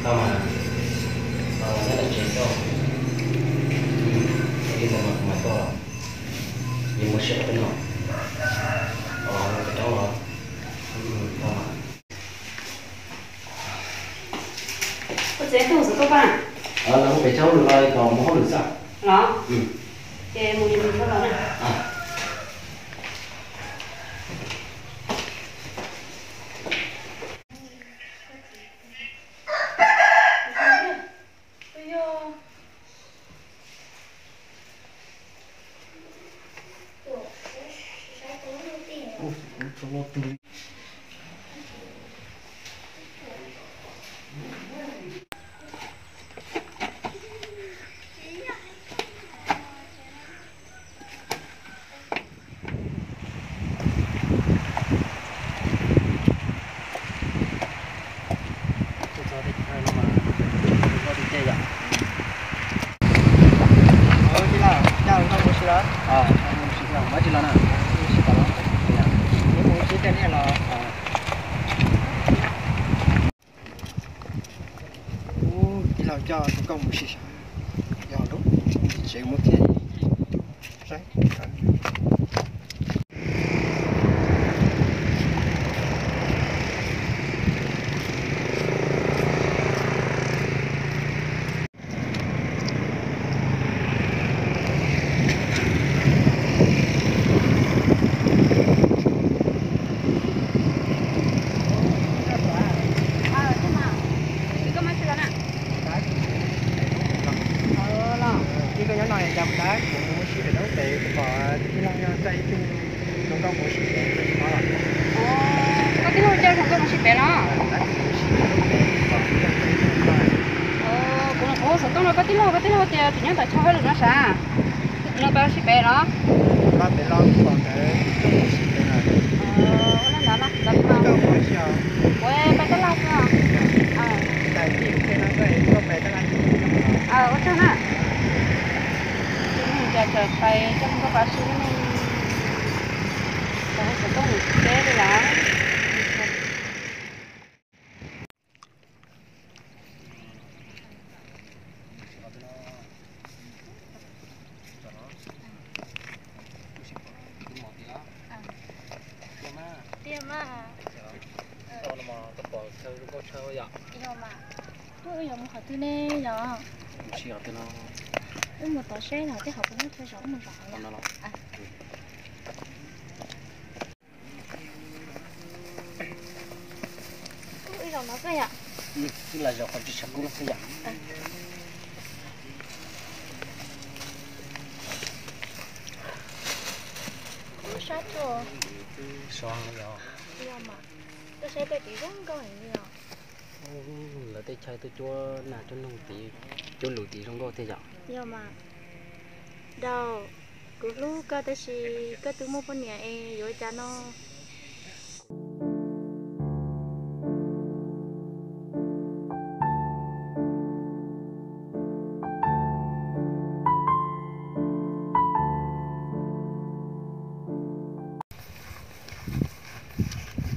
Tau mas, nyob tom tsev xwb. Ua li ntawd mas kuv mam tuaj, yuav mus ua si qhov twg no, pem roob los. Tau mas. Ua tsev tuaj xov tooj pab. Lawv hu pem tshaj hauj lwm los kom mus hauj lwm xwb. Los? Ces mus mus tshaj los na. Txog teb chaws no mas zoo nkauj tiag tiag yom. Tij laug, cas zoo nkauj ua si los? Ua si los, muaj dab tsi los na? Ua si tom los. Mus ua si tiag nej los? Tij laug coj zoo nkauj mus ua si sav, yog lub tsev muab thiab. Ib koj nyob no cas mus tab kuv mus ua si pem roob pem kuv pom tij laug yog coj ib tug zoo nkauj mus ua si pem tsis mob los? Koj tij laug coj zoo nkauj mus ua si pem los? Kuv los kuv xov tooj no koj tij laug, koj tij laug tias tseem nyob tom chaw hauj lwm no sav. Tus no pab ua si pem los? Pab pem los kuv pom nkawd coj mus ua si pem los. Ua li ntawd mas, ntawd mas. Koj mus ua si os? Kuv pab tab laj xwb. Tais tij kuv qhia no koj, koj pab tab laj. Ua tsaug na. Ces neeg cas txawm pais coj nkauj pab si ne. Tau xov tooj nws tsis teb li lawm. Tiag mas. Yog mas. Wb yuav mus qhov twg ne yom? Wb mus tom seb no tej qhov puas muaj chaw zov wb mus zov qhov no los. Wb zaum no xwb yom? Wb los zaum qhov tsis tshav kub no xwb yom? Kub sab tsuag. Sab yog. Yog mas. Koj saib tej tid zoo nkauj heev li os. Lawv tej chaw tuaj cuab nas cuab noog tid, cuab lus tid zoo nkauj tiag yom. Yog mas. Daus, kuv hlub koj tab sis koj twb muaj poj niam es yuav ua cas no.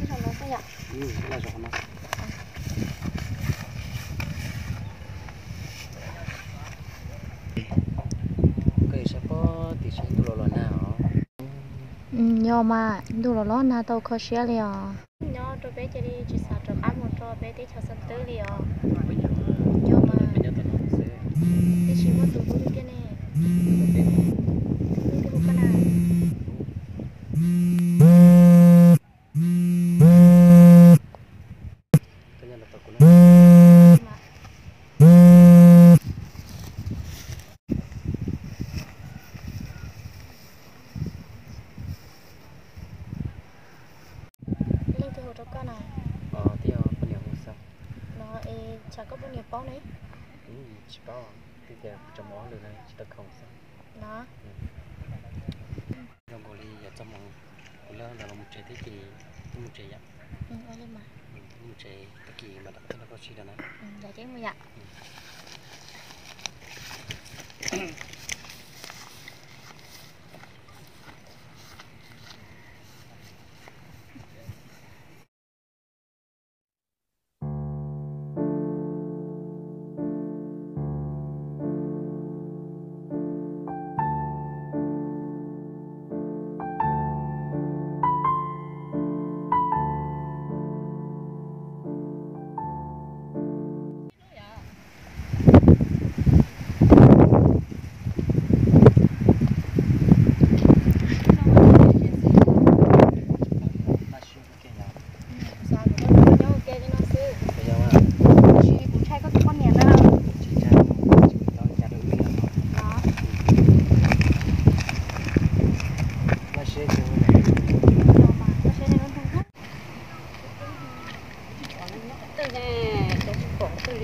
Ib zaug no xwb yom? Ib zaug no. Koj yuav saib pob tim seb ntuj los los nag os. Yog mas, ntuj los los nag tau kho siab li os. Nyob rau peb cia li tsis xav rov qab mus rau peb teb chaws Xeev Twg li os. Yog mas, tiam sis muaj tus hlub tiag tiag ne. Tus hlub tiag hu koj na. Leej twg hu rau koj na? Twb yog poj niam hu xwb. No es tsam koj poj niam paub ne? Tsis paub, twb tias kuv tseem mus hauj lwm no tsis tau khoom xwb. No. Zoo nkaus li yuav txog hmo, kuv lawv los mus tsev thiab ces wb mus tsev yom. Wb mus tsev tag kis mam rov qab tuaj nrog koj sib ntsib dua na.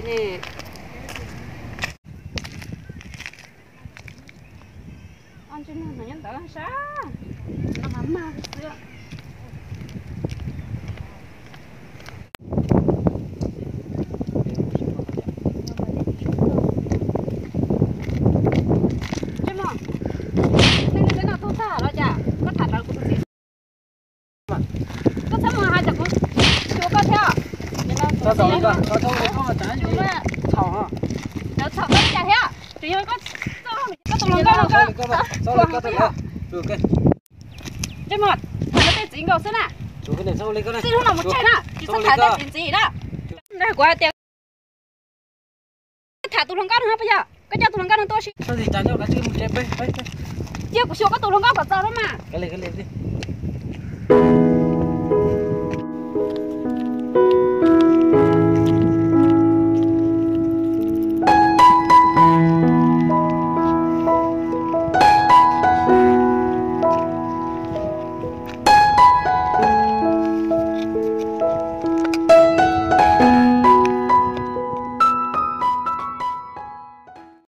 Ntsej muag no nyob ntawd sab, no mas mag xwb. Ntsej muag, nej li peb no tuaj tag los cas koj tham rawv kuv tus txiv? Koj txhob mus hais tias kuv xyuas koj thiab. Txhaum koj li cas thiab? Tseem yog koj, koj tus hluas nkauj no koj. Ntsej muag, tham rau tej txiv nkaus xwb na. Txij hnub no mus tsev na, tsis txhob tham tej txiv ntxiv na. Kuv hais tias tham tus hluas nkauj no puas yog? Koj coj tus hluas nkauj no tuaj ua si. Cia kuv xyuas koj tus hluas nkauj kom txaus rau mas.